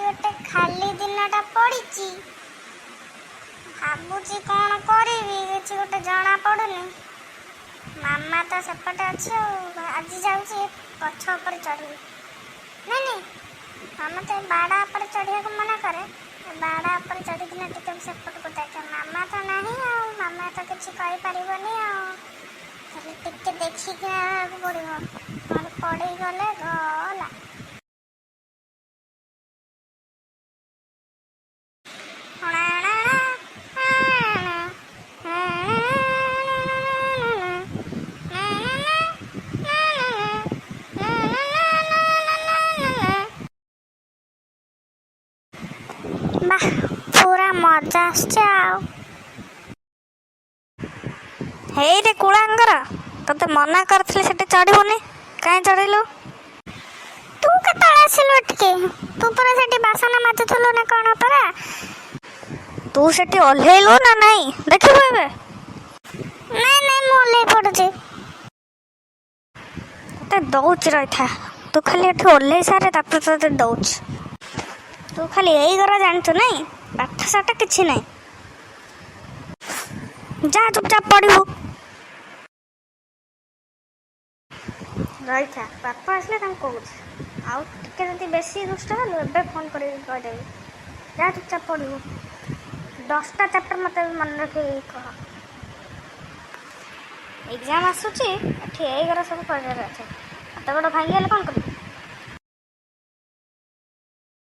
ଗୋଟେ ଖାଲି ଦିନଟା ପଡ଼ିଛି। ଭାବୁଛି କ'ଣ କରିବି, କିଛି ଗୋଟେ ଜଣା ପଡ଼ୁନି। ମାମା ତ ସେପଟେ ଅଛି। ଆଉ ଆଜି ଯାଉଛି ଗଛ ଉପରେ ଚଢ଼ିବି। ନାଇଁ ନାଇଁ, ମାମା ତ ଏ ବାଡ଼ା ଉପରେ ଚଢ଼ିବାକୁ ମନା କରେ। ଏ ବାଡ଼ା ଉପରେ ଚଢ଼ିକିନା ଟିକେ ସେପଟକୁ ଦେଖେ। ମାମା ତ ନାହିଁ, ଆଉ ମାମା ତ କିଛି କହିପାରିବନି। ଆଉ ହେଲେ ଟିକେ ଦେଖିକି ରହିବାକୁ ପଡ଼ିବ, ନହେଲେ ପଡ଼ିଗଲେ ଗଲା। ବାଃ, ପୁରା ମଜା ଆସୁଛି। ଆଉ ହେଇରେ କୁଳାଙ୍ଗର, ତୋତେ ମନା କରିଥିଲି ସେଠି ଚଢ଼ିବୁନି, କାହିଁ ଚଢ଼ିଲୁ? ତୁ କେତେବେଳେ ଆସିଲୁ ଏଠିକି? ତୁ ପରା ସେଠି ବାସନ ମାଜୁଥିଲୁ ନା କ'ଣ ପରା? ତୁ ସେଠି ଓହ୍ଲେଇଲୁ ନା ନାଇଁ ଦେଖିବୁ ଏବେ। ନାଇଁ ନାଇଁ, ମୁଁ ଓହ୍ଲେଇ ପଡୁଛି। ତୋତେ ଦଉଛି, ରହିଥା। ତୁ ଖାଲି ଏଠି ଓହ୍ଲେଇ ସାରେ, ତାପରେ ତୋତେ ଦଉଛି। ତୁ ଖାଲି ଏଇ ଘର ଜାଣିଛୁ ନାଇଁ, ପାଠ ସାଠ କିଛି ନାହିଁ। ଯା, ଚୁପଚାପ ପଢ଼ିବୁ। ରହିଥା, ବାପା ଆସିଲେ ତାଙ୍କୁ କହୁଛି। ଆଉ ଟିକେ ଯଦି ବେଶୀ ଦୁଷ୍ଟ ହେଲୁ, ଏବେ ଫୋନ୍ କରିକି କହିଦେବି। ଯା, ଚୁପଚାପ ପଢ଼ିବୁ। 10ଟା ଚାପ୍ଟର ମୋତେ ମନେ ରଖିକି କହ। ଏକ୍ଜାମ୍ ଆସୁଛି, ଏଠି ଏଇ ଘର ସବୁ କରିବାର ଅଛି। ହାତ ଗୋଡ଼ ଭାଙ୍ଗିଗଲେ କ'ଣ କରିବୁ?